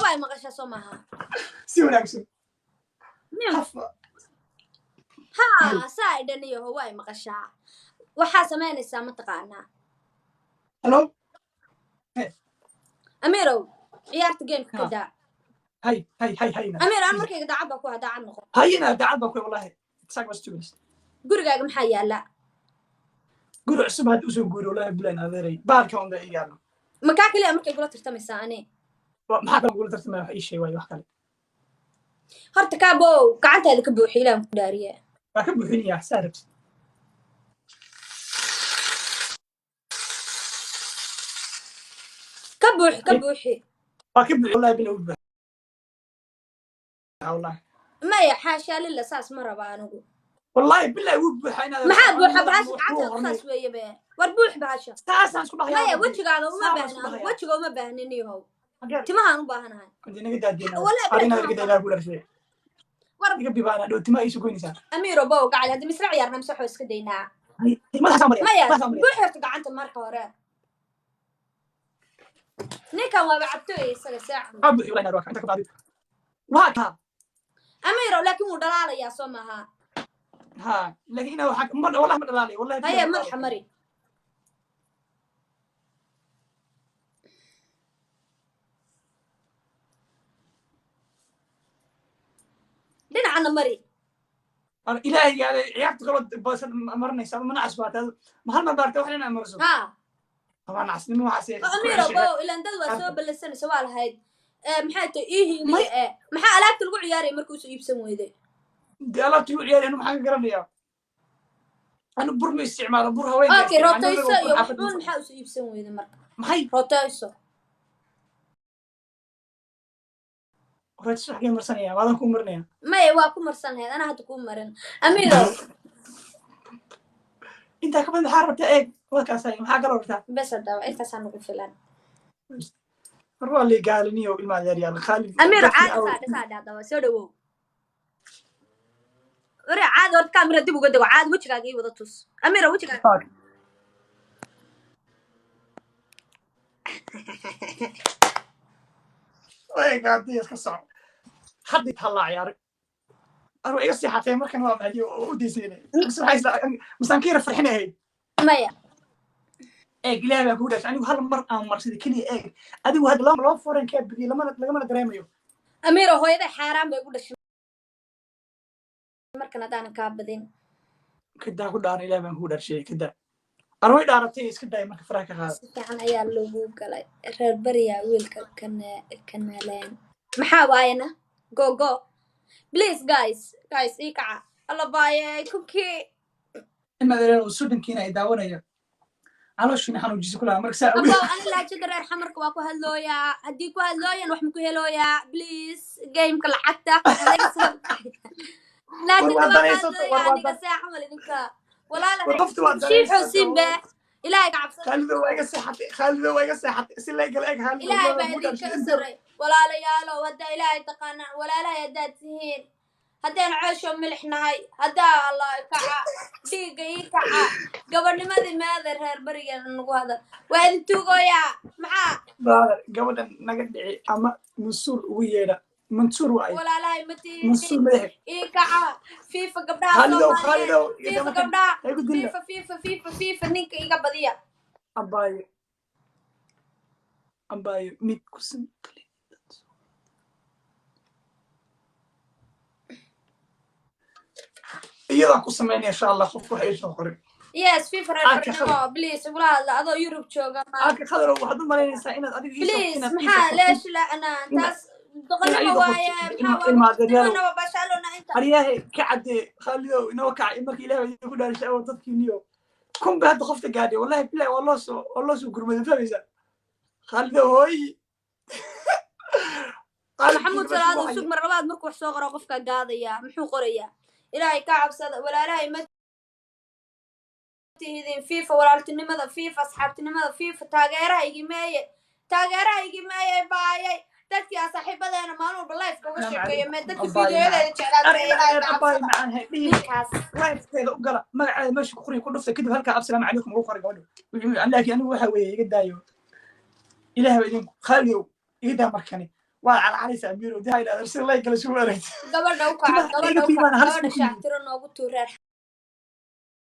Waa maqashaa, soo maaha? Si wanaagsan. Hafa. Ha, saa idhaniyaho, waa maqashaa. Waxaa samaynaysaa, mataqaanaa? Hello. Amiirow, ciyaarta gameka ka daa. Hay hay hay hay. Amiir, aan markayga daacad baa ku ha, daacad noqo. Hayina, daacad baa ku, wallahi saag was 2 minutes. Gurigaaga maxaa yaala? Guri cusub hadda usoo guuri, wallahi bilan adeeray, baalka un baa ii yaalo. Makaa keliya markay kula tartamaysaa ani? Maxaa kale kula tartamaya? Wax ii sheeg waayo, wax kale. Horta kaabow, gacantaada ka buuxi, ilaan ku dhaariye. Waa ka buuxinayaa, saa rabtid. Ka buuxi, ka buuxi. Waa ka buuxi, wallahi bila u buuxa, wallahi. Maya, xaashaa lila, saas ma raba anigu. Wallahi billahi wuu buuxaa inaad. Maxaa buuxa? Bahasha gacantaada saas weeye be, war buux bahasha. Saasaan isku dhahayaa. Maya, wejigaaga uma Saasaan isku baahna. dhahayaa. Wejiga uma baahnin iyohow, timahaan u baahanahay. Hadii naga daadiyena. Wallahi adina billahi. Naga daa, ku dharshay. War iga bibaana dhow, timaha iisu goynaysaa. Amiiro bow gacal, hadda misla ciyaarna mise waxaa iska daynaa? Madaxaan mariya. Maya. Madaxaan mariya. Buux horta gacanta marka hore. Ninkan waaba cabtooy isaga saaca. Maxaa buuxi? Wallahi waa inta ka bacdi waa kaa. Amiiro, laakiin wuu dhalaalayaa, soo maaha? Ha, laakiin ina waxa ma, wallahi ma dhalaalayo, wallahi. Haya, madaxa mari. Dhinacana mari. Ilaahay gaale, ciyaarta kaloo basan marinaysa ma nacas baa tahay? Ma hal mar baarta wax inaa mariso? Ha. Waa nacasnimo waxaas. Oo Amiiro bow, ilaan dad waa soo ballansanaysa, waa lahayd. Maxay tahay ii hiiliye? Ee maxaa alaabta lagu ciyaaraya markuu soo iibsan weyday? Dee alaabta igu ciyaaraya, anu maxaan ka garanayaa? Anu bur ma isticmaalo, bur haweenka okay isticmaalo. Rotayso iyo xaafadda waxbuun maxaa usoo iibsan weyday marka? Maxay? Rotayso. Rotayso xagee marsanaya? Waadan ku marinaya. Maya, waa ku marsan lahayd, anaa hadda kuu marin, Amiiro. Intaa ka badan maxaa rabtaa? Eeg, wadkaas maxaa kaloo rabtaa? Bes, haddaba intaasaa nagu filan. Mar waa lii gaaliniyo ilma adeeryaal Khaalid. Amiiro. Dadkii Caadi saa dhisaa dhe, haddaba soo dhawow. Wari caadi, horta kaamira dib uga dego, caadi wejigaaga ii wada tus, Amiiro, wejigaaga. Fuck. Way gaadii, iska soco, hadda tallaa ciyaar anu iga seexatay markan, waa maxay oo u daysaynay? Masaan ka yara farxinahay? Maya. Eeg, ilaahay baa kugu dhashay, anigu hal mar aan marsada keliya. Eeg, adigu hadda laba foreign kaa badiyay, lamana lagamana dareemayo. Amiiro, hooyaday xaaraan bay ugu dhashay markan haddaanan kaa badin. Kadaa ku dhaaran, ilaah baan kugu dhashay, kadaa arway dhaaratay, iska daay marka, faraha ka qaada. Si fiican ayaa loogu galay reer bariya wiilka kanaleen. Maxaa waayana? Go go, please, guys, guys, ii kaca, alla baaye kunkii. Imadeereen oo sudankiina ay daawanaya, calooshiina xanuujisa kulaha marka saa. Abow, ani laajada reer Xamarka waa ku hadlooyaa, haddii ku hadlooyan wax ma ku helooyaa? Please, gameka lacagta laajada War waa waa ku danaysato, war hadlooyaa waa aniga see camal idinka walaala. War qoftu waa shiixoo danaysato. Simbe, Ilaahay ka cabsada. Khaalido waa iga seexatay, Khaalido waa iga seexatay, si lay gala eeg, Khaalido. Ilaahay baa idinka saray, walaalayaalow, haddaa Ilaahay taqaanaan, walaalahay haddaad tihiin, haddaan ceesho milix nahay, haddaa Allah kaca dhiigga ii kaca, gabadhnimadii meeda, reer barigeena nagu hadal, waa idin tuugooyaa maxaa? Brother, gabadhan naga dhici ama Mansuur ugu yeedha, Mansuur waay. Walaalahay ma tihiin? Mansuur madaxe. Ii kaca, FIFA gabdhaha Khaalidow. Soomaaliyeed. Khaalidow. FIFA gabdhaha. Igu dilla. FIFA, FIFA, FIFA, FIFA, ninka iga badiya. Abaayo, abaayo, mid ku sin iyadaan ku samaynaya insha Allah, qofku waxa ii soo qoray. Yes, FIFA reer Arka. barinimo, please, igula hadla adoo Yurub jooga Arka Khadarow, waxaad u malaynaysaa inaad adiga ii soo please. inaad ii soo Maxaa qortid. Leesh la'naa taas doqonnimo iyada waaye. qortid, Maxaa ilma adeeryaalow. waa bashaalona inta. Aryahe, ka caddee Khaalidow, inoo kacay marka Ilaah baa idinku dhaarishay oo dadkiiniyo kun bay hadda qofta gaadhay, wallahi bilahi waa loo soo gurmaday, fahmaysaa Khaalidow? Hooyi. Maxamuud Salaado, sug, mar labaad markuu wax soo qoro qofka gaadaya muxuu qorayaa? Ilaahay ka cabsada, walaalahay ma tihidin? FIFA walaaltinimada, FIFA asxaabtinimada, FIFA taageerahaygii meeye, taageerahaygii meeye, baayay dadkii aa saaxiibadeena maalin walba lifeka uga sheekeeyo mee, dadka fiidiyoyadeeda jeclaatay, Ilaahay ka Abaay cabsada. Macaan he dhihi. Ninkaas. Lifekeeda u gala, magaceeda meesha ku qoray ku dhuftay, kadib halkaa "Assalaamu calaykum" ugu qoray gabadha. Laakiin anigu waxa weeye iga daayo, Ilaah baa idinku, Khaalidow iga daa markani. Waad calcalaysaa, Amiiro. Dee ha idhahda sida like kale sugu aragti. Gabadha u kaca. Timaha Gabadha iga u tiimaana kaca. Halis Gabadha ku yihiin. Shaactiro noogu tuureer.